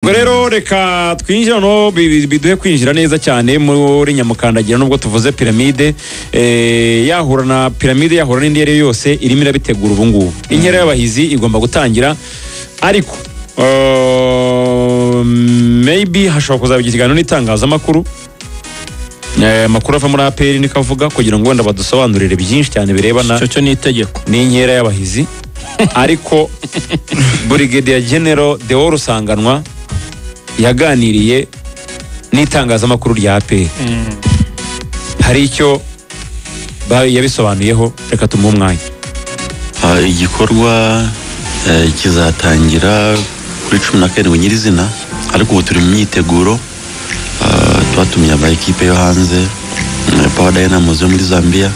Ubwo rero reka twinjire no biduhe kwinjira neza cyane muri nyamukandagira. Nubwo tuvuze Pyramide, yahura na Pyramide, yahura n'indi iyo ari yo yose irimo irabitegura ubu ngubu. Inkera y'abahizi igomba gutangira, ariko maybe hashobora kuzaba ikiganiro n'itangazamakuru. Amakuru ava muri APR niko avuga, kugira ngo wenda badusobanurire byinshi cyane birebana Icyo cyo ni itegeko. n'inkera y'abahizi. Ariko Brigadier General Deo Rusanganwa yaganiriye n'itangazamakuru rya APR, hari icyo yabisobanuyeho. Reka tumuhe umwanya. Igikorwa kizatangira kuri 17 nyirizina, ariko ubu turi mu myiteguro. Twatumiye ama ekipe yo hanze, Power Dynamos yo muri Zambia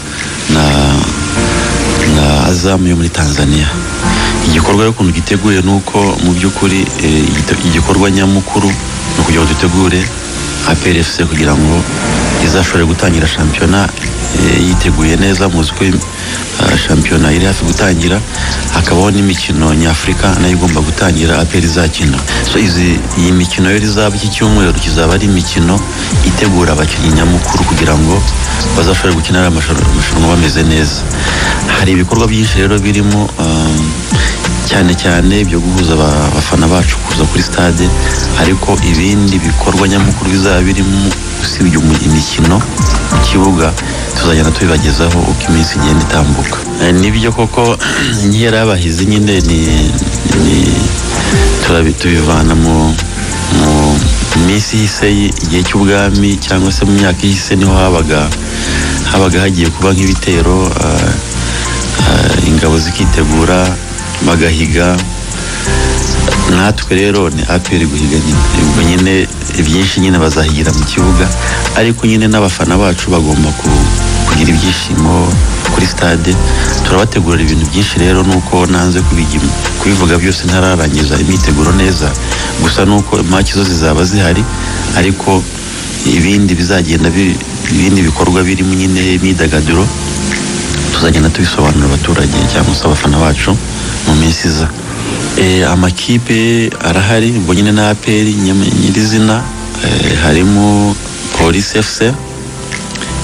na Azam yo muri Tanzania. Igikorwa rero ukuntu giteguye ni uko mu by'ukuri igikorwa nyamukuru ni ukugira ngo dutegure APR FC kugira ngo izashobore gutangira shampiyona yiteguye neza. Muzi ko shampiyona iri hafi gutangira, hakabaho n'imikino nyafurika nayo igomba gutangira APR izakina. So iyi mikino rero izaba iki cyumweru kizaba ari imikino itegura abakinnyi nyamukuru kugira ngo bazashobore gukina ariya amarushanwa bameze neza. Hari ibikorwa byinshi rero birimo, cyane cyane byo guhuza abafana bacu kuza kuri stade, ariko ibindi bikorwa nyamukuru bizaba birimo usibye imikino mu kibuga tuzagenda tubibagezaho uko iminsi igenda itambuka. Nibyo koko, inkera y'abahizi nyine ni tubivana mu minsi ihise, igihe cy'ubwami cyangwa se mu myaka ihise, niho habaga hagiye kuba nk'ibitero, ingabo zikitegura bagahiga. Natwe rero ni APR guhiga nyine, ubwo nyine ibyinshi nyine bazahigira mu kibuga, ariko nyine n'abafana bacu bagomba kugira ibyishimo kuri stade. Turabategurira ibintu byinshi rero, nuko nanze kubivuga byose ntararangiza imyiteguro neza. Gusa nuko match zo zizaba zihari, ariko ibindi bizagenda ibindi bikorwa birimo nyine imyidagaduro tuzagenda tubisobanurira abaturage cyangwa se abafana bacu mu minsi iza. Amakipe arahari, ubwo nyine na APR nyirizina, harimo Police FC,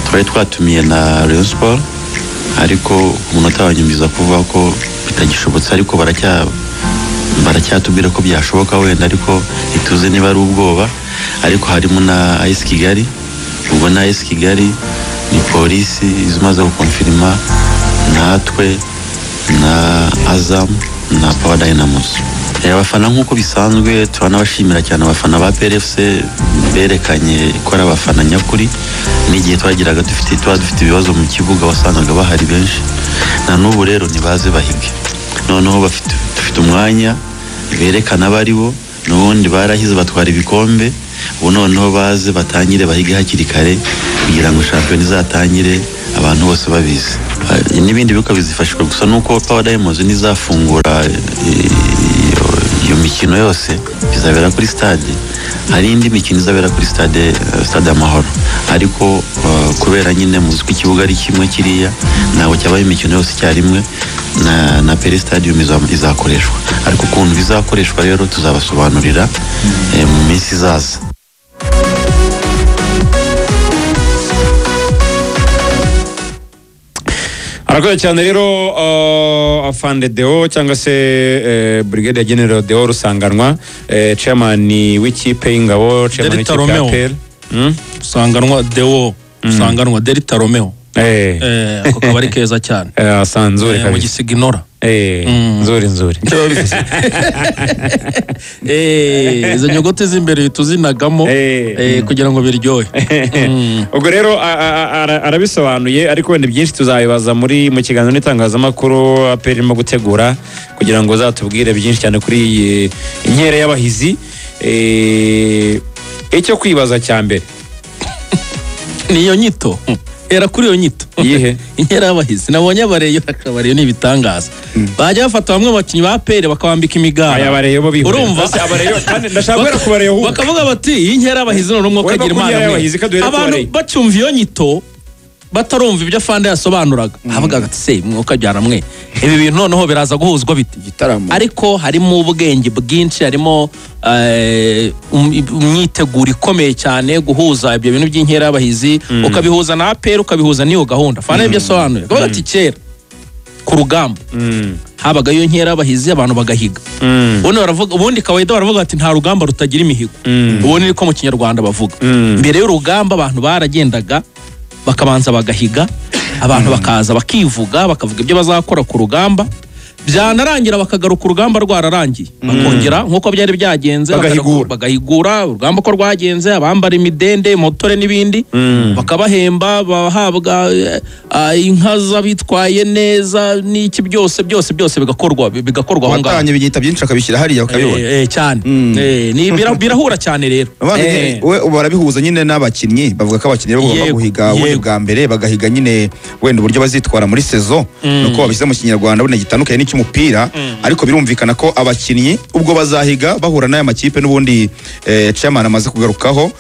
twari twatumiye na Rayon Sport, ariko ku munota wa nyuma biza kuvuga ko bitagishobotse, ariko baracyatubwira ko byashoboka wenda, ariko ntituzi niba ari ubwoba. Ariko harimo na AS Kigali, ubwo na AS Kigali ni Polisi imaze gukonfirima, natwe na Azam na Power Dynamos. Abafana nk'uko bisanzwe turanabashimira cyane, abafana ba APR FC berekanye ko ari abafana nyakuri. N'igihe twagiraga tuba dufite ibibazo mu kibuga wasangaga bahari benshi, na n'ubu rero ntibaze bahige. Noneho dufite umwanya berekana abo ari bo, n'ubundi barahize batwara ibikombe, ubu noneho baze batangire bahige hakiri kare kugira ngo shampiyona izatangire abantu bose babizi. N'ibindi bibuga bizifashishwa, gusa nuko Power Dynamos nizafungura iyo mikino yose izabera kuri stade. Hari indi mikino izabera kuri stade Amahoro, ariko kubera nyine muzi ko ikibuga ari kimwe kiriya, ntabwo cyabaye imikino yose icyarimwe, na Pele Stadium izakoreshwa, ariko ukuntu bizakoreshwa rero tuzabasobanurira mu minsi izaza. Arakoze cyane rero Afande Deo cyangwa se Brigadier General Deo Rusanganwa, chairman w'ikipe y'ingabo, chairman Delta w'ikipe ya Romeo. APR. Rusanganwa Deo, Rusanganwa Delta Romeo. Ako kaba ari keza cyane. Sanzuri Mu kabisa. gisiginora. Nzuri nzuri. Izo nyuguti z'imbere tuzinagamo kugira ngo biryohe. Ubwo rero arabisobanuye, ariko wenda byinshi tuzabibaza mu kiganiro n'itangazamakuru APR irimo gutegura kugira ngo uzatubwire byinshi cyane kuri iyi inkera y'abahizi. Icyo kwibaza cya mbere Niyo nyito. Era kuri iyo nyito. Iyihe? Inkera y'abahizi. Nabonye abareyo, akabareyo ni ibitangaza. Bajya bafata bamwe abakinnyi ba APR bakabambika imigara. Aya bareyo bo bihurira. Urumva? Basi abareyo, kandi ndashaka guhera ku bareyo ahubwo. Bakavuga bati iyi nkera y'abahizi none umwe Wowe ukagira bakubwira imana mwe. y'abahizi, kaduhere ku Abantu bareyo. bacyumva iyo nyito Batarumva ibyo Fanda yasobanuraga, havugaga ati se mwuka byara mwe, ibi bintu noneho biraza guhuzwa bite? Igitaramo. Ariko harimo ubwenge bwinshi, harimo imyiteguro ikomeye cyane, guhuza ibyo bintu by'inkera y'abahizi, ukabihuza na APR, ukabihuza n'iyo gahunda Fanda ibyo asobanuye. Akavuga ati kera ku rugamba habagayo inkera y'abahizi, abantu bagahiga. Ubundi baravuga, ubundi kawaida baravuga ati nta rugamba rutagira imihigo. Ubundi niko mu Kinyarwanda bavuga. Mbere y'urugamba abantu baragendaga bakabanza bagahiga, abantu bakaza bakivuga, bakavuga ibyo bazakora ku rugamba, byanarangira bakagaruka urugamba rwararangiye, bakongera nk'uko byari byagenze, Bagahigura. bagahigura urugamba ko rwagenze, abambara imidende, motore n'ibindi, bakabahemba, bahabwa inka z'abitwaye neza n'iki, byose byose byose bigakorwa bigakorwa aho ngaho. Watanye ibinyita byinshi akabishyira hariya bakabibona. Cyane. Ni birahura cyane rero. We barabihuza nyine n'abakinnyi, bavuga ko abakinnyi bagomba guhiga ubundi bwa mbere bagahiga nyine wenda uburyo bazitwara muri saison, nuko babishyize mu Kinyarwanda wenda gitandukanye n'icy'umupira, ariko birumvikana ko abakinnyi ubwo bazahiga bahura n'aya makipe n'ubundi chairman amaze kugarukaho.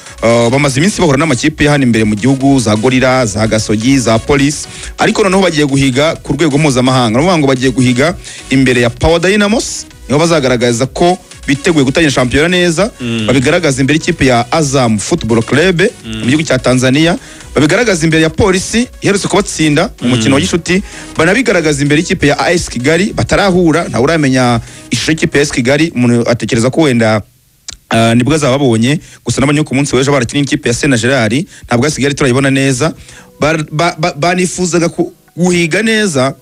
Bamaze iminsi bahura n'amakipe ya hano imbere mu gihugu, za Gorilla, za Gasogi, za Police, ariko noneho bagiye guhiga ku rwego mpuzamahanga. Ni ukuvuga ngo bagiye guhiga imbere ya Power Dynamos, niho bazagaragaza ko biteguye gutangira shampiyona neza, babigaragaza imbere y'ikipe ya Azam Football Club mu gihugu cya Tanzania, babigaragaza imbere ya Polisi iherutse kubatsinda mu mukino wa gishuti, banabigaragaza imbere y'ikipe ya AS Kigali batarahura. Ntawe uramenya ishusho y'ikipe ya AS Kigali, umuntu atekereza ko wenda nibwo azaba babonye gusa nabonye ku munsi w'ejo barakina ikipe ya Sena Gerard, ntabwo AS Kigali turayibona neza. Banifuzaga guhiga neza,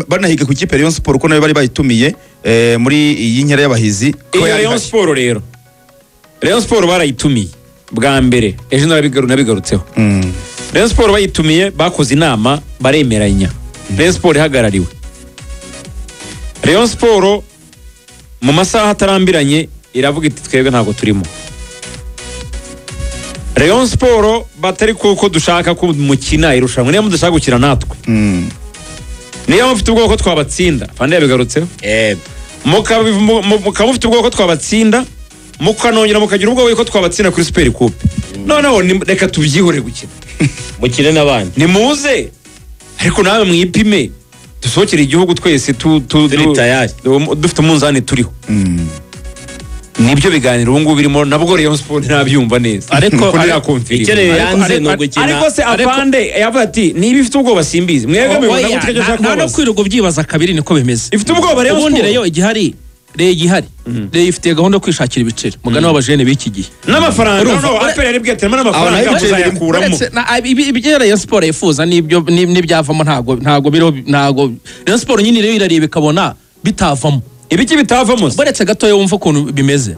banahiga ku ikipe ya Rayon Sport ko nayo bari bayitumiye muri iyi nkera y'abahizi ko Iyo yari Rayon ihari. Sport rero, Rayon Sport barayitumiye bwa mbere ejo, nabigarutseho. Rayon Sport bayitumiye, bakoze inama baremeranya, Rayon Sport ihagarariwe. Rayon Sport mu masaha atarambiranye iravuga iti twebwe ntabwo turimo. Rayon Sport batari kuko dushaka ko mukina irushanwa, niba mudashaka gukina natwe, niba mufite ubwoba ko twabatsinda, Fande yabigarutseho, mukaba mufite ubwoba ko twabatsinda, mukanongera mukagira ubwoba ko twabatsinda kuri Super Coupe, noneho reka tubyihore gukina, mukine n'abandi, nimuze ariko nawe mwipime, dusohokere igihugu twese turi tayari, dufite umunzani turiho. Nibyo biganiro ubu ngubu birimo, nabwo Rayon Sport ntabyumva neza, Ariko- kuko ntirakumvira. Icyo rero yanze ni ugukina. Ariko se afande yavuga ati niba ifite ubwoba simbizi, mwebwe mubibona Oya, gutya icyo nshaka nta no kubabaza. kwirirwa ubyibaza kabiri, niko bimeze. Ifite ubwoba Rayon Ubundi Sport. Rayon igihari, Rayon igihari, Rayon ifitiye gahunda yo kwishakira ibiceri, mugani w'abajene b'iki gihe. N'amafaranga Urumva, no APR yaribwiye ati "Harimo n'amafaranga Aho nayo ibiceri muzayakuramo." Uretse ibyo Rayon Sport yifuza n'ibyo n'ibyavamo ntago biriho, ntago Rayon Sport nyine rero irareba ikabona bitavamo. Ibiki bitavamo se? Baretse gatoya wumva ukuntu bimeze.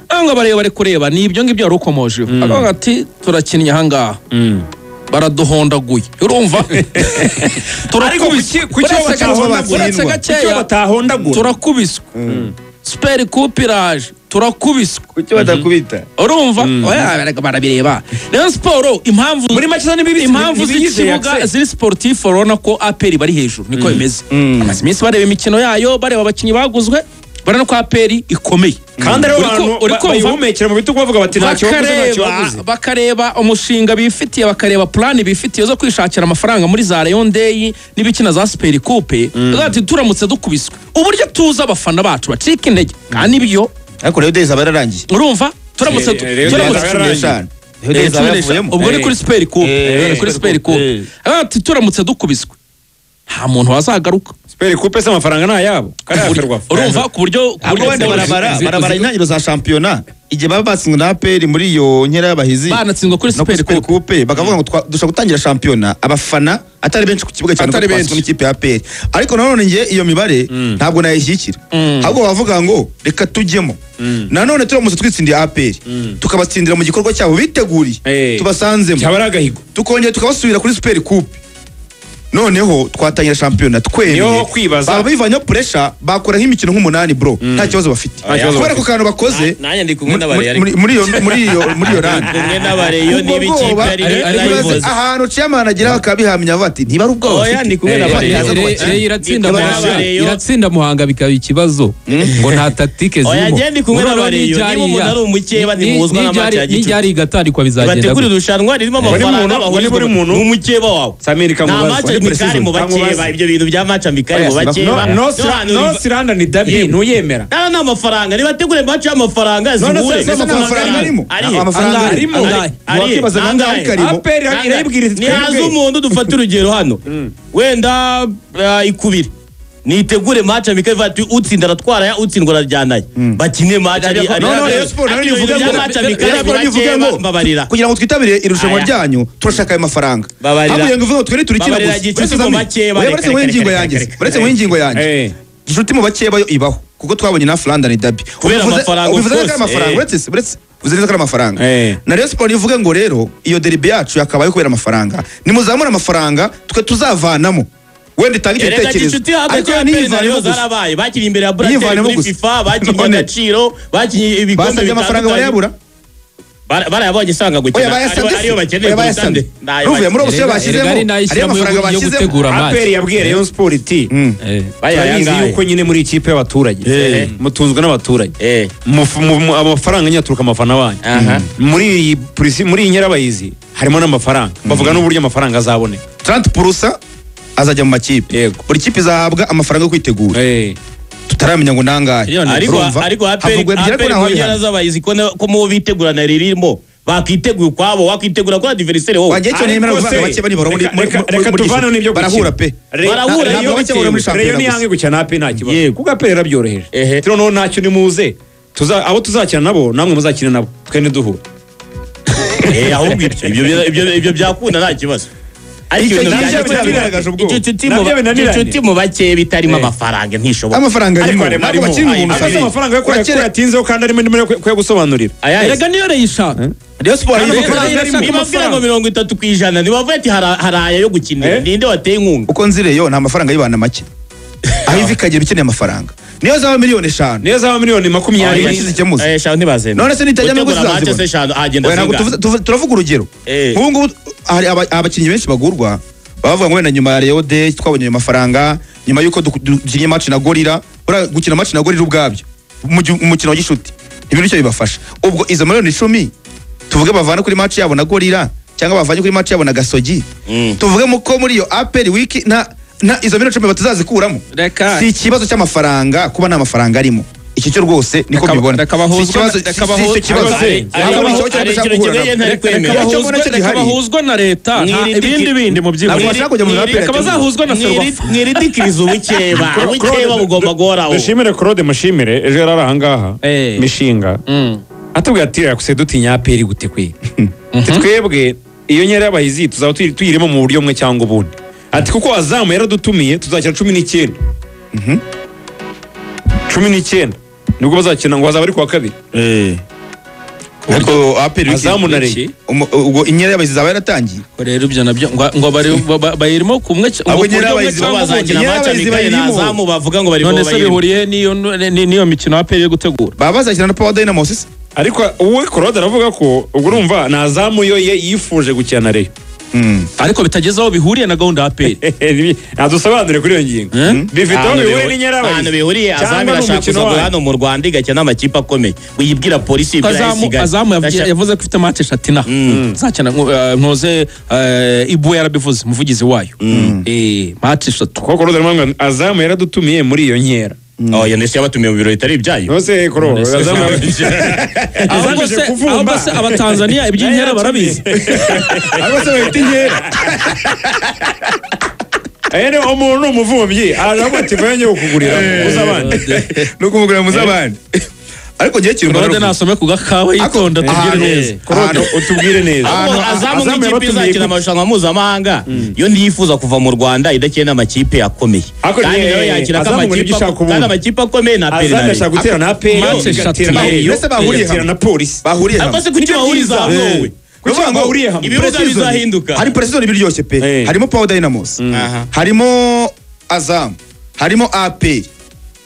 Ntabwo abareba bari kureba ni ibyo ngibyo wari ukomojeho. Akavuga ati turakinnye ahangaha, baraduhondaguye, urumva? Ariko kuki bo Uretse batahondagura? uretse Kuki bo gakeya batahondagura? turakubiswe, Super Coupe iraje turakubiswe. Kuki badakubita? Urumva? Oya, barabireba. Rayon Sport impamvu Muri make ni bibi, impamvu ntibiyizeye z'ikibuga access. ziri sportif, urabona ko APR bari hejuru, niko bimeze. Amaze iminsi bareba imikino yayo, bareba abakinnyi baguzwe, barabona ko APR ikomeye. Kandi rero Uri abantu uri kumva? bayihumekera mu bitugu bavuga bati ntacyo waguze, ntacyo waguze. Bakareba umushinga bifitiye, bakareba plan bifitiye zo kwishakira amafaranga muri za Rayon Day n'ibikina za Super Coupe. Bavuga ati turamutse dukubiswe, uburyo tuzi abafana bacu bacika intege, kandi ibyo Ariko Rayon Day izaba yararangiye. Urumva, turamutse Rayon Day turamutse izaba yararangiye. 15. Rayon Day izaba yavuyemo. Ubwo ni kuri Super Coupe, ni kuri Super Coupe. Avuga ati turamutse dukubiswe nta muntu wazagaruka. Super Coupe se amafaranga ni ayabo? Kariya Ferwafa. Urumva, ku buryo Ahubwo wenda barabara intangiriro za shampiyona, igihe baba batsinzwe na APR muri iyo nkera y'abahizi, banatsindwa kuri no kuri Super Super Coupe, Coupe, bakavuga ngo dushobora gutangira shampiyona abafana atari benshi ku kibuga cyane Atari kuko twatsinzwe benshi. n'ikipe ya APR. Ariko nanone njye iyo mibare ntabwo nayishyigikira, ahubwo bavuga ngo reka tujyemo nanone turamutse twitsindiye APR, tukabatsindira mu gikorwa cyabo biteguriye, tubasanzemo, Cyaba ari agahigo. tukongera tukabasubira kuri Super Coupe. Noneho twatangira shampiyona twemye. Niho kwibaza. Baba bivanyeho pressure bakora nk'imikino nk'umunani bro. Nta kibazo bafite. Kubera ko kantu bakoze Nanjye ndi kumwe n'abareyo. Muri iyo rand. Kumwe n'abareyo niba ikipe ari ahantu chairman agira bakabihamya bati ntiba ari ubwoba bafite. Oya ndi kumwe n'abareyo. Iratsinda Muhanga bikaba ikibazo ngo nta tactique zirimo. Oya njye ndi kumwe n'abareyo niba umuntu ari umukeba ntimuhuzwa na match ya gicuti. Nijyari igatandikwa bizagenda. Bategura irushanwa ririmo amafaranga bahurizwa n'umukeba wawe. Samir Kamubaza. Amikari mu bakeba ibyo bintu bya match amikari mu bakeba. No Siranda ni dabi ntuyemera. Nta amafaranga nibategure match y'amafaranga zihure. Amafaranga arimo. Amafaranga arimo. Wakibaza nangahe karimo. APR irayibwira iti twebwe. Nihaza umuntu dufata urugero hano. Wenda ikubire. Nitegure match amikari bati utsinda aratwara ya utsindwa arajyanaye. Bakine match ari No Rayon Sport nayo nivuge ngo match amikari nivuge ngo mbabarira. Kugira ngo twitabire irushanwa ryanyu turashaka ayo mafaranga. Habuye ngo uvuge twere turikina gusa. Uretse mu ngingo yanjye. Uretse mu ngingo yanjye. Gishuti mu bakeba yo ibaho kuko twabonye na Flandre Derby. Kubera amafaranga uvuze ko amafaranga uretse uvuze neza ko amafaranga. Na Rayon Sport ivuge ngo rero iyo derby yacu yakabaye kubera amafaranga. Nimuzamura amafaranga twe tuzavanamo. Wenda itanga icyo gitekerezo ariko niyivanemo zarabaye bakiri imbere ya Brazil muri FIFA bakinnye agaciro bakinnye ibikombe basabye amafaranga barayabura barayabonye isanga gukina ariyo bakeneye gutande ruvuye muri option bashyizemo ariyo amafaranga bashyizemo APR yabwiye Rayon Sport iti turabizi yuko nyine muri ikipe y'abaturage mutunzwe n'abaturage amafaranga nyaturuka amafana wanyu muri iyi muri iyi nyirabayizi harimo n'amafaranga bavuga n'uburyo amafaranga azaboneka 30% azajya mu makipe. Buri kipe izahabwa amafaranga yo kwitegura. Tutaramenya ngo nangahe. Ariko APR nkera z'abayizi ko mu bitegurana ririmo bakiteguye kwabo wakwitegura kuri adversaire wowe. Wanjye cyo nemera kuvuga bake bari muri reka tuvane n'ibyo barahura pe. Barahura iyo Rayon yange gukina APR nta kibazo. Kuko APR yarabyoroheje. Tiro no ntacyo nimuze. Abo tuzakina nabo namwe muzakina nabo twende duhura. Ahubwo ibyo byakunda nta kibazo. Ariko icyo mu bake bitarimo amafaranga ntishoboka. Amafaranga arimo ntabwo bakiri umuntu afite amafaranga yo kuyatinzeho kandi arimo ndimo kuyagusobanurira. Erega niyo reyishaka. Rayon Sport niba ngo 30% nibavuye ati hari aya yo gukinira ninde wateye inkunga. Uko nzi Rayon nta mafaranga y'ibana make. Aho ivi ikagera ukeneye amafaranga. Niyo zaba miliyoni 5. Niyo zaba miliyoni 20 yashyize ikemuze. Eshanu ntibazemera. None se nitajyamo guzazibona. Turavuga urugero. Nk'ubu ngubu hari abakinnyi benshi bagurwa bavuga ngo wenda nyuma ya Rayon Day twabonye ayo mafaranga nyuma yuko dukinnye match na Gorilla bura gukina match na Gorilla ubwabyo mu mukino wa gishuti ibintu cyo bibafasha. Ubwo izo miliyoni 10 tuvuge bavana kuri match yabo na Gorilla cyangwa bavanye kuri match yabo na Gasogi tuvuge muko muri iyo APR week na izo miliyoni 10 batazazikuramo. Si ikibazo cy'amafaranga kuba nta mafaranga arimo. Iki cyo rwose niko mbibona. Si ikibazo reka bahuzwa na leta ibindi bindi mu byibura reka bazahuzwa na Ferwafa. Mwiridikiriza ubukeba ubukeba bugomba guhoraho. Dushimire Claude Mushimire ejo yari ari ahangaha mishinga atubwira ati yakuse dutinya APR gute kwe twebwe iyo nkera y'abahizi tuzaba tuyirimo mu buryo bumwe cyangwa ubundi. Ati kuko Azamu yaradutumiye tuzakina 19. 19 nibwo bazakina ngo bazaba ari kuwa kabiri. Ariko APR Azamu na Rayon ubwo inkera y'abahizi zaba yaratangiye. Ko rero ibyo nabyo ngo bayirimo kumwe ngo nyirabahizi bazakina match amikari na Azamu bavuga ngo barimo none se bihuriye niyo niyo mikino APR yo gutegura. Baba bazakina na Power Dynamos. Ariko uwe Claude aravuga ko ubwo urumva na Azamu yo yifuje gukina na Rayon. Ariko bitageze aho bihuriye na gahunda ya APR. Ntadusobanure kuri iyo ngingo. Bifite aho bihuriye n'inyarabahizi. Ahantu bihuriye Azamu irashaka kuza hano mu Rwanda igakina n'amakipe akomeye. Uyibwira polisi ibwira isigaye. Azamu yavuze ko ifite match eshatu inaha. Zakina nkoze Ibu yarabivuze umuvugizi wayo. Match eshatu. Kuko Claude arimo Azamu yaradutumiye muri iyo nkera. Oya ndetse yabatumiye mu biro bitari ibyayo. Nose koro Azamu ahubwo se abatanzania iby'inkera barabizi. Ahubwo se bafite inkera. Ene umuntu umuvumbyi aravuga ati vaye kukugurira muzabandi. No kumugurira muzabandi. Ariko gihe kintu Claude nasome ku gakawa yitonda tubwire neza. Claude utubwire neza. Azamu nk'ikipe izakina amarushanwa mpuzamahanga yo ntiyifuza kuva mu Rwanda idakina n'amakipe akomeye. Kandi nayo yakira amakipe akomeye na APR. Azamu ashaka gutera na APR igatera na polisi. Bahuriye hamwe. Ariko se kuki bahuriza hamwe wowe? Kuki bahuriye hamwe? Ibibuga bizahinduka. Hari pre-season biryoshye pe. Harimo Power Dynamos, harimo Azam, harimo APR.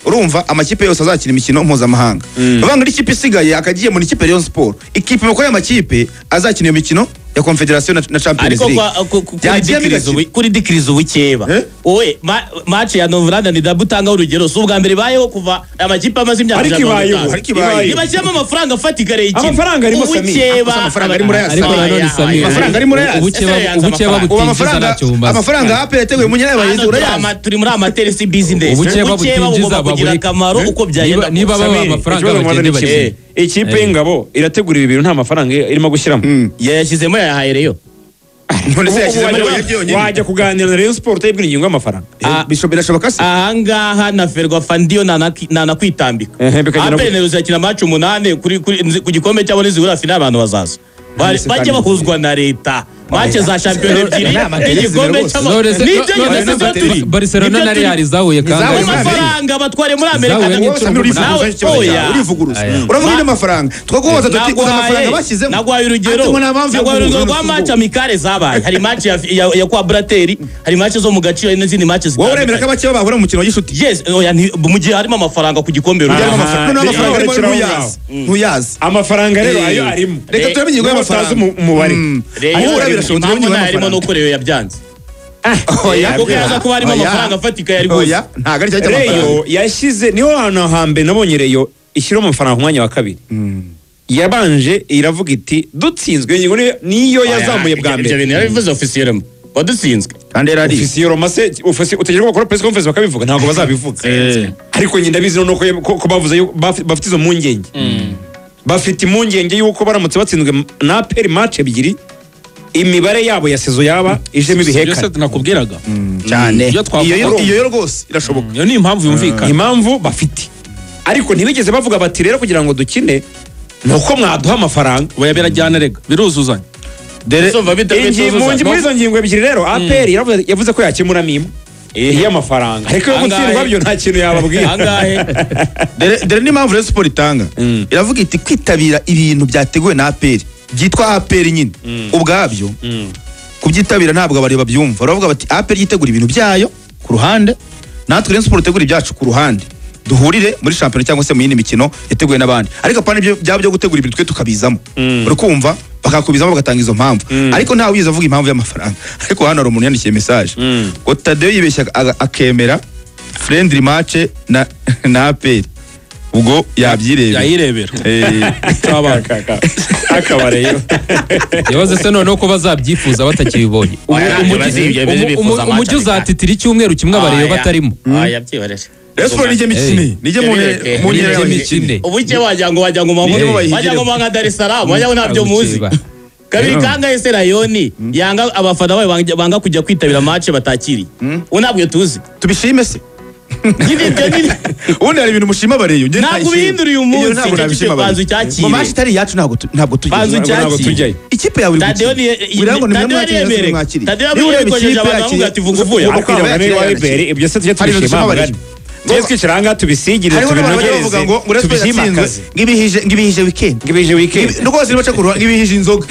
Urumva amakipe yose azakina imikino mpuzamahanga. Bavanga n'ikipe isigaye akagiye muri ikipe Rayon Sport. Ikipe mukora y'amakipe azakina iyo mikino ya Confederation na Champions League. Ariko kuri dikiriza ubukeba. Owe match ya Novranda ni dabutanga urugero si ubwa mbere bayeho kuva amakipe amaze imyaka 150. Ariko ibaye. Nibashyiramo amafaranga afatika reyikina. Amafaranga arimo Sami. Amafaranga arimo Ariko nanone Sami. Amafaranga arimo Ubukeba butinjiza ntacyo bumaze. Amafaranga APR yateguye mu nyaya bayizi urayazi. Turi muri amateur si business. Ubukeba butinjiza kugira akamaro uko byagenda. Niba baba amafaranga bagende bakine. Ikipe y'ingabo irategura ibi bintu nta mafaranga irimo gushyiramo. Yayashyizemo yayahaye Rayon. None se yashyizemo Rayon. Wajya kuganira na Rayon Sport utayibwira ingingo y'amafaranga. Birashoboka se? Ahangaha na Ferwafa ndiyo nanakwitambika. APR izakina match 8 kuri ku gikombe cyabo nizihura final abantu bazaza. Bajye bahuzwa na leta. Match za shampiyona ebyiri igikombe cy'amahoro. Barcelona na Real zahuye kangahe? Amafaranga batware muri Amerika urivuguruza. Uravuga indi mafaranga. Twaguhoza tuti uza amafaranga bashyizemo. Nagwaye urugero. Nagwaye urugero rwa match amicale zabaye. Hari match ya kwa Brateri, hari match zo mu gaciro n'izindi match zitandukanye. Wowe uremera ko abakeba bahura mu mukino wa gishuti? Yes, oya mu gihe harimo amafaranga ku gikombe runaka. Amafaranga arimo ntuyazi. Amafaranga rero ayo arimo. Reka turebe ingingo y'amafaranga. Umubare. Impamvu harimo nuko Rayon yabyanze. Kuko yaza kuba harimo amafaranga afatika yari gusa. Ntabwo ari cyo cy'amafaranga. Rayon yashyize niho hantu hambere nabonye Rayon ishyira amafaranga ku mwanya wa kabiri. Yabanje iravuga iti dutsinzwe ingingo niyo yazamuye bwa mbere. Ibyo bintu yarabivuze officiellement. Badutsinzwe. Kandi yari officiellement se utegereje ko bakora press conference bakabivuga ntabwo bazabivuga. Ariko njye ndabizi noneho ko bavuze bafite izo mpungenge. Bafite impungenge yuko baramutse batsinzwe na APR match ebyiri imibare yabo ya sezo yaba ijemo ibihekane. Byose nakubwiraga cyane. Iyo rwose irashoboka. Iyo ni impamvu yumvikana. Impamvu bafite. Ariko ntibigeze bavuga bati rero kugira ngo dukine nuko mwaduha amafaranga. Oya birajyana rega biruzuzanya. Muri izo ngingo ebyiri rero APR yavuze ko yakemuramo imwe y'amafaranga. Ariko yo gutsindwa byo nta kintu yababwira. Angahe? Dere ni impamvu Rayon Sport itanga. Iravuga iti kwitabira ibintu byateguwe na APR byitwa APR nyine ubwabyo kubyitabira ntabwo abari babyumva. Baravuga bati APR yitegura ibintu byayo ku ruhande natwe Rayon Sport itegura ibyacu ku ruhande duhurire muri shampiyona cyangwa se mu yindi mikino yateguwe n'abandi. Ariko apana ibyo byaba byo gutegura ibintu twe tukabizamo. Urikumva bakakubizamo bagatanga izo mpamvu. Ariko ntawe wize avuga impamvu y'amafaranga. Ariko hano hari umuntu yandikiye message ngo Tadeo yibeshya akemera friendly match na APR ubwo yabyirebera. Yayirebera. Akabareyo. Yabaze se noneho ko bazabyifuza batakibibonye. Umujyi uzatitira icyumweru kimwe abareyo batarimo. Rayon Sport nijye mikine. Nijye mu nyera mikine. Ubuke wagira ngo wagira ngo nka Dar es Salaam wagira ngo ntabyo muzi. Kabiri kangahe se Rayon yanga abafana bayo banga kujya kwitabira match batakiri. Ubu ntabwo tuzi. Tubishime se. Ubundi hari ibintu mushima abareyo. Ntabwo bihindura uyu munsi. Ntabwo nabishima abareyo. Mu match itari iyacu ntabwo tujyayo. Ikipe yawe iri gukina. Tadeo yabikojeje abantu bavuga ati vuga uvuye. Ibyo se tujye tubishima abareyo. Tujye twicara ahangaha tubisigire tubinogereze tubyimakaze. Ngibihije weekend. Ngibihije weekend. Rwose nibaca ku ruhande ngibihije inzoga.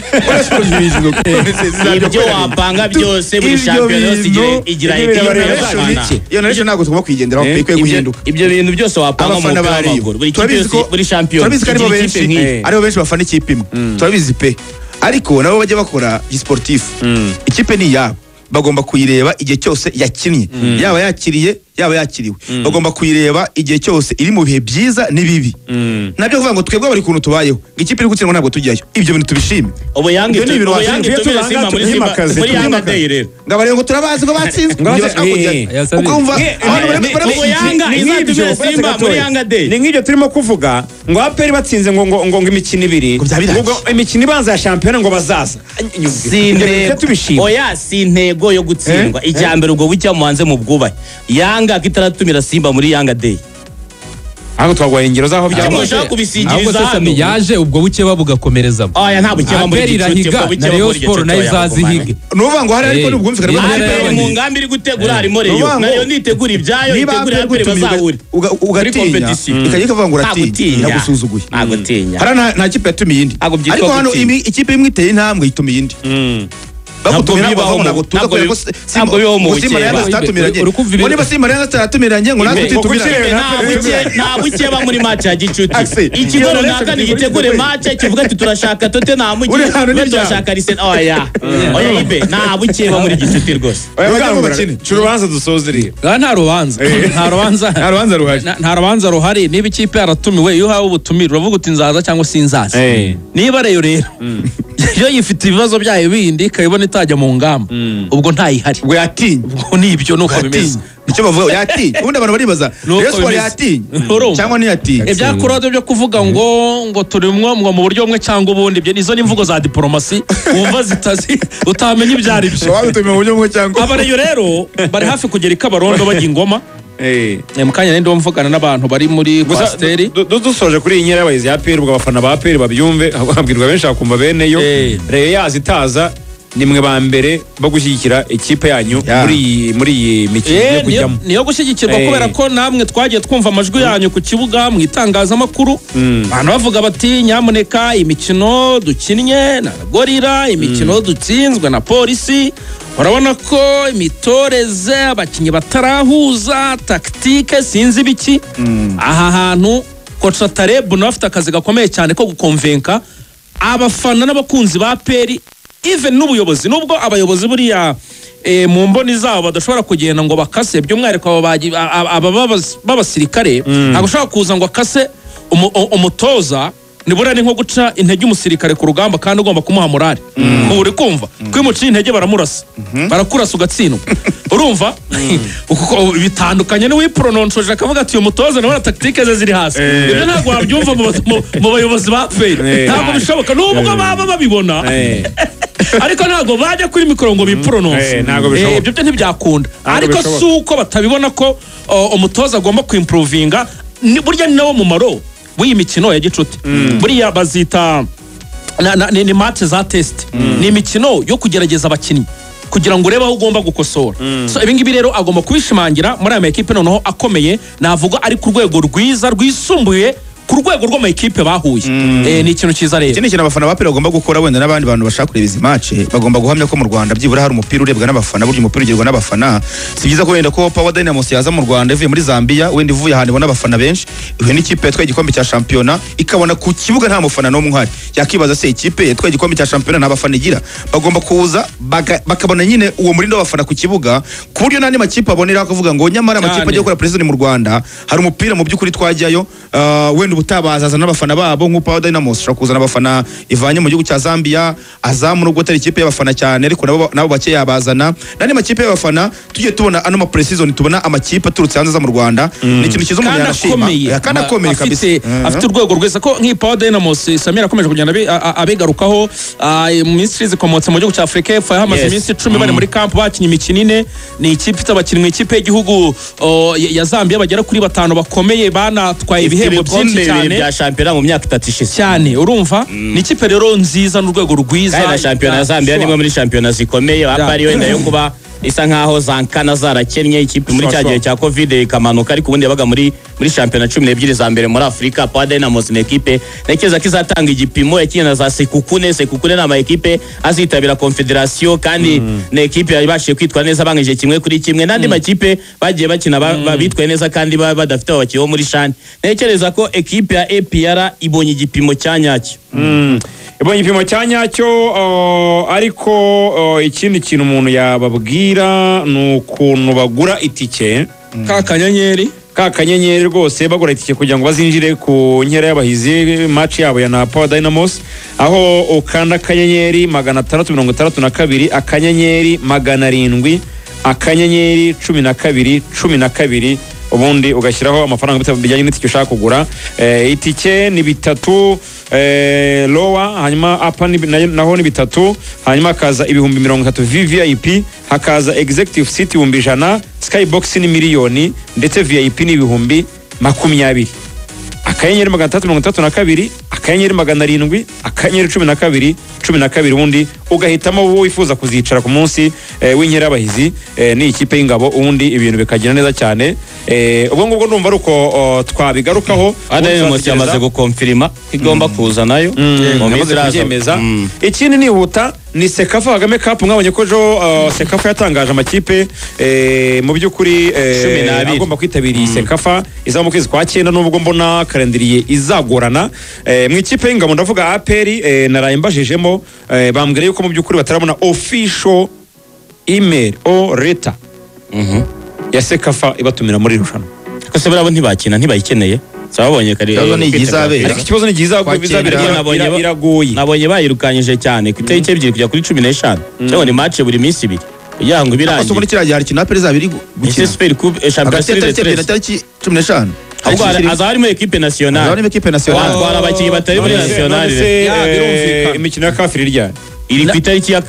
Ibyo wapanga byose muri shampiyona yose igira iyo naryo ntabwo tugomba kuyigenderaho ikwiye guhinduka. Ibyo bintu byose wapanga mu mupira w'amaguru buri kipe yose muri shampiyona. Turabizi ko aribo benshi aribo benshi bafana ikipe imwe. Turabizi pe. Ariko nabo bajya bakora gisportif. Ikipe ni iyabo. Bagomba kuyireba igihe cyose yakinnye. Yaba yakiriye yaba yakiriwe. Bagomba kuyireba igihe cyose iri mu bihe byiza n'ibibi. Nabyo kuvuga ngo twebwe bari kuntu tubayeho. Ikipe iri gutsindwa ntabwo tujyayo. Ibyo bintu tubishime. Ubu yange tumire Simba muri Simba muri Yanga Day rero. Ngabare ngo turabazi ko batsinzwe. Ukumva ubu Yanga izatumire Simba muri Yanga Day. Ni nk'ibyo turimo kuvuga ngo APR batsinze ngo ngo ngo imikino ibiri. Ngo imikino ibanza ya shampiyona ngo bazaza. Oya si intego yo gutsindwa. Icya mbere ubwo bucya muhanze mu bwubahe. Yanga kitaratumira Simba muri Yanga Day. Ahubwo twaguhaye ingero z'aho byabaye. Mushaka Ahubwo kubisigiriza se Sami hano. yaje ubwo bukeba bugakomerezamo. Oya, nta bukeba muri APR gicuti, irahiga ubwo na bukeba Rayon muri Sport gicuti, nayo oya, izazihige. Ni ukuvuga ngo hari ariko Eh. n'ubwumvikane Eh. bw'amakipe. APR mu ngamba iri gutegura harimo Rayon. Nuvuga ngo- Na Rayon nitegura ibyayo, Niba itegura APR APR gutumiye bazahure. ugatinya, Muri ikajya ikavuga ngo Nta uratinya, gutinya. iragusuzuguye. Nta gutinya. Hariya nta kipe yatumiye indi. Ntabwo byitwa Ariko hano gutinya. ikipe imwe iteye intambwe itumiye indi. Bagutumira Ntabwo ntabwo bibaho ntabwo tuza ntabwo kubera ko ntabwo bibaho mu ngo Simba na bukeba. Yanga zitatumiranye. Uri kumva Ngo niba Simba na Yanga zitatumiranye ngo natwe Ibe. titumiranye. Nta bukeba muri match ya gicuti. Axel, Ikigo iyo runaka relation nigitegure uri- match kivuga ati turashaka Tottenham, Uri hano twe n'ibyago. turashaka Arsenal. Oya. Oya Ibe, nta bukeba muri gicuti rwose. Oya, Bajya mu Rugangura, bakine. ca urubanza dusoze rero. Ah, nta rubanza, nta rubanza, Nta rubanza ruhari. Nta rubanza ruhari. Niba ikipe yaratumiwe, iyo uhawe ubutumire uravuga uti nzaza cyangwa sinzaza. Eh. Niba reyo rero yo yifite ibibazo byayo bindi ikabibona itajya mu ngamba, ubwo ntayihari. Ubwo yatinye. Ubwo nibyo nuko bimeze. Yatinye. Nicyo bavuga, yatinye. Ubundi abantu baribaza Nuko Rayon Sport bimeze. yatinye Urumva? cyangwa ntiyatinye. Ibya kurode byo kuvuga ngo turimwo ngo mu buryo bumwe cyangwa ubundi, ibyo nizo n'imvugo za diporomasi wumva zitazi utamenya ibyo ari byo. Wabitumye mu buryo bumwe cyangwa Abareyo rero bari hafi kugera i Kabarondo bajya ingoma. Eh. Mu kanya nari ndimo mvugana n'abantu bari muri Gusa kwasiteri. dusoje kuri iyi nkera y'abahizi ya APR, ubwo abafana ba APR babyumve, habwirwa benshi bakumva bene yo. Eh. Rayon yaza itaza, ni mwe ba mbere bo gushyigikira ikipe yanyu Ya. muri iyi mikino Eh, yo niyo kujyamo. niyo gushyigikirwa Eh. kubera ko namwe twagiye twumva amajwi yanyu ku kibuga mu itangazamakuru, abantu bavuga bati nyamuneka imikino dukinnye na Gorira, imikino dutsinzwe na Polisi, urabona ko imitoreze abakinnyi batarahuza tactique sinzi ibiki. Aha hantu koca Taleb nawe afite akazi gakomeye cyane ko gukonvenka abafana n'abakunzi ba APR, even n'ubuyobozi, nubwo abayobozi buriya mu mboni zabo badashobora kugenda ngo bakase, by'umwihariko aba aba b'abasirikare ntabwo ushobora kuza ngo akase umutoza, nibura ni nko guca intege umusirikare ku rugamba kandi ugomba kumuha morale. Ubu uri kumva ko iyo umuciye intege baramurasa, barakurasa ugatsindwa. Urumva kuko bitandukanye n'uwiporononshoje akavuga ati uyu mutoza nawe na tactique ze ziri hasi. Ibyo ntabwo wabyumva mu bayobozi ba APR, ntabwo bishoboka nubwo baba babibona, Eh. ariko ntabwo bajya kuri mikoro ngo biporononse. Ntabwo bishoboka. Ibyo byo ntibyakunda. Ntabwo Ariko bishoboka. si uko batabibona ko umutoza agomba kuimprovinga. Burya ni nawo mumaro w'iyi mikino ya gicuti, buriya bazita ni match za test, ni imikino yo kugerageza abakinnyi kugira ngo urebe aho ugomba gukosora. So ibi ngibi rero agomba kubishimangira muri aya makipe noneho akomeye, navuga ari ku rwego rwiza rwisumbuye ku rwego rw'amakipe bahuye. Ni ikintu cyiza rero. Ikindi kintu abafana ba APR bagomba gukora, wenda n'abandi bantu bashaka kureba izi match, bagomba guhamya ko mu Rwanda byibura hari umupira urebwa n'abafana. Burya umupira ugerwa n'abafana. Si byiza ko wenda ko Power Dynamos yaza mu Rwanda ivuye muri Zambia, wenda ivuye ahantu ibona abafana benshi, ihuye n'ikipe yatwaye igikombe cya shampiyona, ikabona ku kibuga nta mufana n'umwe uhari, yakibaza se ikipe yatwaye igikombe cya shampiyona nta bafana igira? Bagomba kuza bakabona nyine uwo murindo w'abafana ku kibuga, ku buryo n'andi makipe abonera akavuga ngo nyamara amakipe Cyane. agiye gukora preseason mu Rwanda hari umupira mu by'ukuri twajyayo. Wenda ubutabazaza n'abafana babo nk'uko Power Dynamos ishobora kuzana abafana ivanye mu gihugu cya Zambia, Azamu nubwo atari ikipe y'abafana cyane ariko nabo bake yabazana, n'andi makipe y'abafana tujye tubona ano ma preseason, tubona amakipe aturutse hanze aza mu Rwanda. Ni ikintu cyiza umuntu Kandi yanashima. akomeye. Kandi akomeye kabisa. Afite urwego rwiza ko nk'iyi Power Dynamos, Samir akomeje kugenda abigarukaho. Mu minsi ishize ikomotse mu gihugu cya Afurika y'Epfo, yahamaze iminsi 10 bari muri camp bakinnye imikino ine. Ni ikipe ifite abakinnyi mu ikipe y'igihugu ya Zambia bagera kuri 5 bakomeye, banatwaye ibihembo byinshi Ibikombe bibiri cyane bya shampiyona mu myaka 3 ishize. Cyane. Urumva ni ikipe rero nziza n'urwego rwiza. Kandi na shampiyona ya Zambia ni imwe muri shampiyona zikomeye. APR wenda yo kuba isa nkaho zankana zarakennye ikipe muri cya gihe cya Covid ikamanuka, ariko ubundi yabaga muri shampiyona 12 za mbere muri Afurika. Power Dynamos ni ekipe ntekereza ko izatanga igipimo, yakinnye na za Sekukune. Sekukune ni ama ekipe azitabira Confederation, kandi ni ekipe yabashije kwitwara neza, bangije 1-1 n'andi makipe bagiye bakina bitwaye neza kandi badafite abakinnyi bo muri CHAN. Ntekereza ko ekipe ya APR ibonye igipimo cya nyacyo. Ibonye igipimo cya nyacyo. Ariko ikindi kintu umuntu yababwira ni ukuntu bagura itike. Ka kanyenyeri. Ka kanyenyeri rwose, bagura itike kugira ngo bazinjire ku nkera y'abahizi, match yabo ya na Power Dynamos, aho ukanda akanyenyeri 662 akanyenyeri 700 akanyenyeri 12 12, ubundi ugashyiraho amafaranga bijyanye n'itike ushaka kugura. Itike ni 3 lower, hanyuma upper naho ni 3, hanyuma hakaza 30,000 VVIP, hakaza executive seat 100,000, skybox ni 1,000,000, ndetse VIP ni 20,000. *662 *700 *12 12, ubundi ugahitamo wowe wifuza kuzicara ku munsi w'inkera y'abahizi ni ikipe y'ingabo, ubundi ibintu bikagenda neza cyane. Ubwo ngubwo ndumva ari uko twabigarukaho. Adeni yamaze gukonfirima ko igomba kuza nayo mu minsi iraza. Ikindi nihuta ni Sekafa Kagame Cup. Mwabonye ko ejo Sekafa yatangaje amakipe mu by'ukuri agomba kwitabira iyi Sekafa izaba mu kwezi kwa 9, nubwo mbona kalendiriye izagorana. Mu ikipe y'ingabo ndavuga APR, naraye mbajijemo, bambwira yuko mu by'ukuri batarabona official email or letter ya Sekafa ibatumira muri irushanwa. Ko se barabo ntibakina, ntibayikeneye. Sababonye kare. Ariko ikibazo ni gizabera iragoye. Nabonye bayirukanyije cyane ku itariki 2 kujya kuri 15. Cyangwa ni match buri minsi 2. Kugira ngo ibirangiye. Aso muri kiriya gihe hari APR izabiri gukina. Super Coupe Champions League tariki 15. Ahubwo azaba harimo equipe nationale. Azaba harimo equipe nationale. Watwara abakinnyi batari muri nationale. Imikino ya CAF iri iri ku itariki ya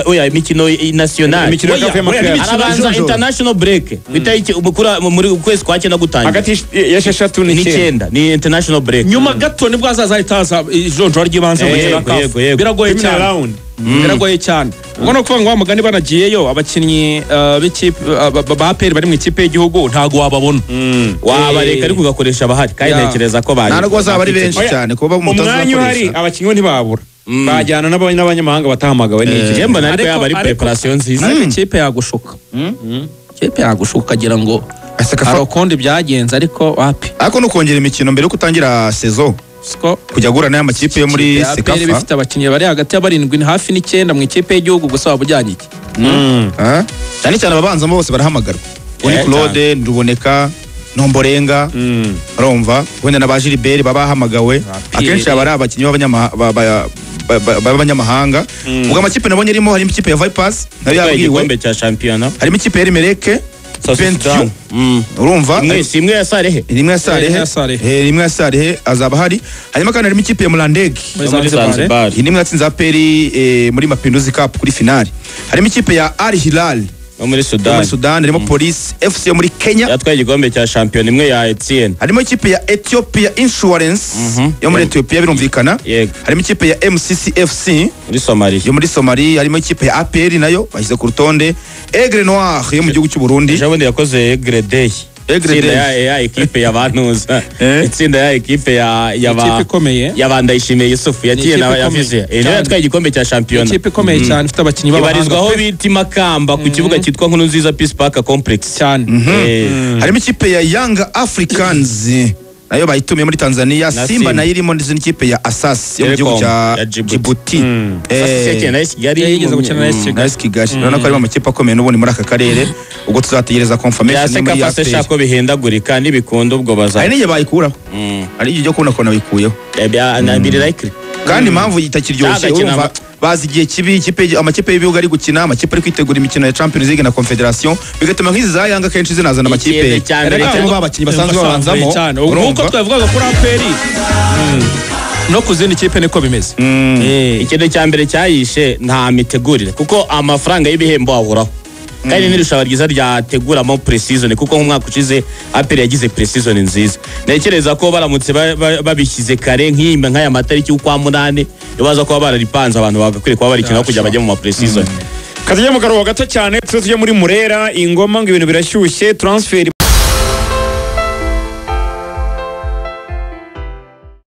oya imikino nationale. Imikino ya CAF arabanza international break ku itariki muri kwezi kwa 9 gutangira. Hagati ya 6 n'9 ni international break. Nyuma gato nibwo azaza ahita ijonjora ry'ibanze mu mukino wa CAF. Biragoye cyane. Biragoye cyane. Ubwo no kuvuga ngo wa mugani banagiyeyo abakinnyi b'ikipe ba APR bari mu ikipe y'igihugu ntago wababona. Wabareka ariko ugakoresha abahari kandi ntekereza ko bari. Ntabwo bazaba ari benshi cyane kuba umwanya uhari abakinnyi ntibabura. Bajyana n'abanyamahanga batahamagawe n'iki. Njye mbona ariko yaba ari preparation nziza. Ariko ikipe yagushuka. Ikipe yagushuka ukagira ngo hari ukundi byagenze ariko wapi. Ariko no kongera imikino mbere yo kutangira saison. Kujya guhura n'aya makipe yo muri Sekafa bifite abakinnyi bari hagati ya 7 hafi n'9 mu ikipe y'igihugu gusa wabujyanye iki. Cyane cyane ababanzamo bose barahamagarwa. Oni Claude, Nduboneka, Nomborenga, urumva wenda na ba Gilbert babahamagawe. Akenshi aba ari abakinnyi b'abanyamahanga. Ubwo amakipe nabonye arimo harimo ikipe ya Vipers nayo yabwiwe igikombe cya shampiyona, harimo ikipe ya Emelec Bentiu, urumva imwe ya Sarehe, imwe ya Sarehe, imwe ya Sarehe azaba hari. Hanyuma kandi harimo ikipe ya Mulandege muri Zanzibar, iyi nimwe yatsinze APR muri Mapinduzi Cup kuri finale. Harimo ikipe ya Al Hilal muri Sudan, muri Sudan harimo Police FC yo muri Kenya yatwaye igikombe cya shampiyona imwe ya Etienne. Harimo ikipe ya Ethiopia Insurance yo muri Ethiopia birumvikana. Harimo ikipe ya MCC FC muri Somalia, yo muri Somalia. Harimo ikipe ya APR nayo bashyize ku rutonde. Aigle Noir yo mu gihugu cy'u Burundi. Ejo bundi yakoze Aigle Day. Itsinda ya equipe ya Bantuza, itsinda ya equipe ya ya Bandayishimiye Yusuf yakiye na yavize. Niyo yatwaye igikombe cya shampiyona. Ikipe ikomeye cyane ifite abakinnyi b'abahanga. Ibarizwaho bita Makamba ku kibuga cyitwa Nkuru Nziza Peace Park Complex cyane. Harimo ikipe ya Young Africans nayo bayitumiye muri Tanzania. Simba nayo irimo ndetse n'ikipe ya Asas yo mu gihugu cya Djibouti. Asas yakiye na Kigali, yigeze gukina na AS Kigali. Urabona ko harimo amakipe akomeye n'ubundi muri aka karere. Ubwo tuzategereza confirmation muri ya Sekafa ko bihindagurika n'ibikunda ubwo baza. Hari n'igihe bayikuraho. Hari igihe cyo kubona ko nabikuyeho. Biri likely. Kandi impamvu itakiryoshye urumva bazi igihe kibi ikipe amakipe y'ibihugu ari gukina, amakipe ari kwitegura imikino ya Champions League na Confederation, bigatuma nk'izi za Yanga kenshi zinazana amakipe ariko babakinnyi basanzwe babanzamo. Nkuko twavugaga kuri APR no ku zindi kipe niko bimeze. Ikintu cya mbere cyayishe nta mitegurire kuko amafaranga y'ibihembo ahoraho. Kandi n'irushanwa ryiza ryateguramo pre-season kuko nk'umwaka ushize APR yagize pre-season nziza. Ntekereza ko baramutse babishyize kare nk'imba nk'aya matariki y'ukwa 8 baza kuba bararipanze abantu bagakwiriye kuba barikina kujya bajya mu ma pre-season. Katujya mu karuhuko gato cyane tujye muri Murera ingoma ngo ibintu birashyushye transfer.